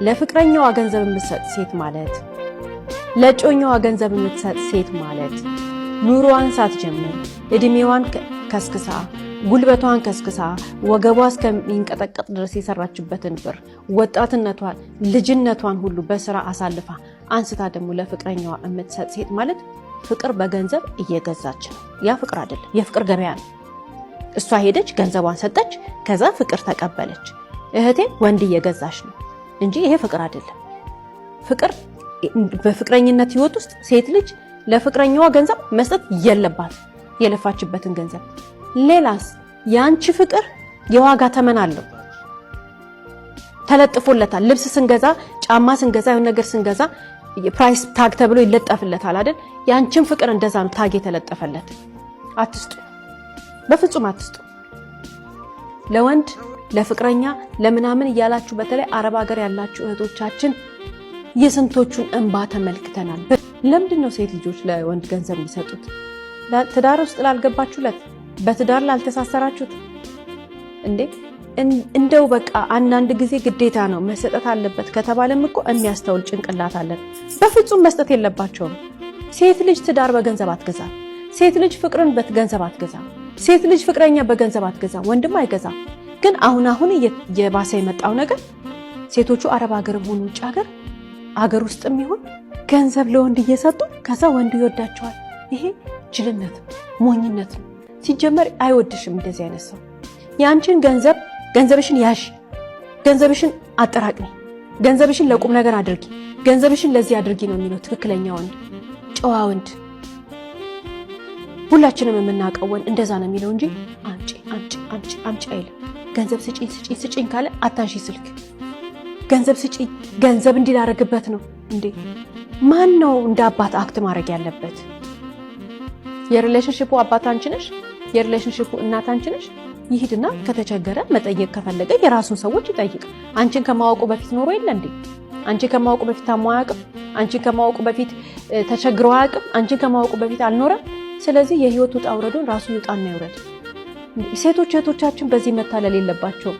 ለፍቅረኛዋ ገንዘብ የምትሰጥ ሴት ማለት፣ ለእጮኛዋ ገንዘብ የምትሰጥ ሴት ማለት ኑሮዋን ሳትጀምር እድሜዋን ከስክሳ፣ ጉልበቷን ከስክሳ፣ ወገቧ እስከሚንቀጠቀጥ ድረስ የሰራችበትን ብር፣ ወጣትነቷን፣ ልጅነቷን ሁሉ በስራ አሳልፋ አንስታ ደግሞ ለፍቅረኛዋ የምትሰጥ ሴት ማለት ፍቅር በገንዘብ እየገዛች ነው። ያ ፍቅር አይደለም፣ የፍቅር ገበያ ነው። እሷ ሄደች፣ ገንዘቧን ሰጠች፣ ከዛ ፍቅር ተቀበለች። እህቴ፣ ወንድ እየገዛሽ ነው እንጂ ይሄ ፍቅር አይደለም። ፍቅር በፍቅረኝነት ህይወት ውስጥ ሴት ልጅ ለፍቅረኛዋ ገንዘብ መስጠት የለባት፣ የለፋችበትን ገንዘብ። ሌላስ የአንቺ ፍቅር የዋጋ ተመን አለው፣ ተለጥፎለታል። ልብስ ስንገዛ፣ ጫማ ስንገዛ፣ የሆነ ነገር ስንገዛ price tag ተብሎ ይለጠፍለታል አይደል? የአንቺን ፍቅር እንደዛ ነው tag የተለጠፈለት። አትስጡ፣ በፍጹም አትስጡ። ለወንድ፣ ለፍቅረኛ፣ ለምናምን እያላችሁ በተለይ አረብ ሀገር ያላችሁ እህቶቻችን የስንቶቹን እንባ ተመልክተናል። ለምንድን ነው ሴት ልጆች ለወንድ ገንዘብ የሚሰጡት? ትዳር ውስጥ ላልገባችሁለት፣ በትዳር ላልተሳሰራችሁት እንዴ? እንደው በቃ አንዳንድ ጊዜ ግዴታ ነው መሰጠት አለበት ከተባለም እኮ የሚያስተውል ጭንቅላት አለን። በፍጹም መስጠት የለባቸውም። ሴት ልጅ ትዳር በገንዘብ አትገዛም። ሴት ልጅ ፍቅርን በገንዘብ አትገዛም። ሴት ልጅ ፍቅረኛ በገንዘብ አትገዛም። ወንድም አይገዛም። ግን አሁን አሁን እየባሰ የመጣው ነገር ሴቶቹ አረብ ሀገርም ሆኑ ውጭ ሀገር፣ አገር ውስጥም ይሁን ገንዘብ ለወንድ እየሰጡ ከዛ ወንዱ ይወዳቸዋል። ይሄ ጅልነት ነው፣ ሞኝነት ነው። ሲጀመር አይወድሽም እንደዚህ አይነት ሰው። የአንቺን ገንዘብ፣ ገንዘብሽን ያዥ፣ ገንዘብሽን አጠራቅሚ፣ ገንዘብሽን ለቁም ነገር አድርጊ፣ ገንዘብሽን ለዚህ አድርጊ ነው የሚለው ትክክለኛ ወንድ፣ ጨዋ ወንድ፣ ሁላችንም የምናውቀው ወንድ እንደዛ ነው የሚለው እንጂ አምጪ፣ አምጪ፣ አምጪ፣ አምጪ አይልም። ገንዘብ ስጪኝ፣ ስጪኝ፣ ስጪኝ ካለ አታንሺ ስልክ። ገንዘብ ስጪኝ፣ ገንዘብ እንዲላረግበት ነው እንዴ? ማን ነው እንደ አባት act ማድረግ ያለበት? የ relationship ኡ አባት አንቺ ነሽ። የ relationship ኡ እናት አንቺ ነሽ። ይሂድና ከተቸገረ፣ መጠየቅ ከፈለገ የራሱን ሰዎች ይጠይቅ። አንቺን ከማወቁ በፊት ኖሮ የለ እንዴ? አንቺን ከማወቁ በፊት ታሞ አያውቅም? አንቺን ከማወቁ በፊት ተቸግሮ አያውቅም? አንቺን ከማወቁ በፊት አልኖረም? ስለዚህ የህይወት ውጣ ውረዱን ራሱ ይውጣና ይውረድ። ሴቶች እህቶቻችን በዚህ መታለል የለባቸውም።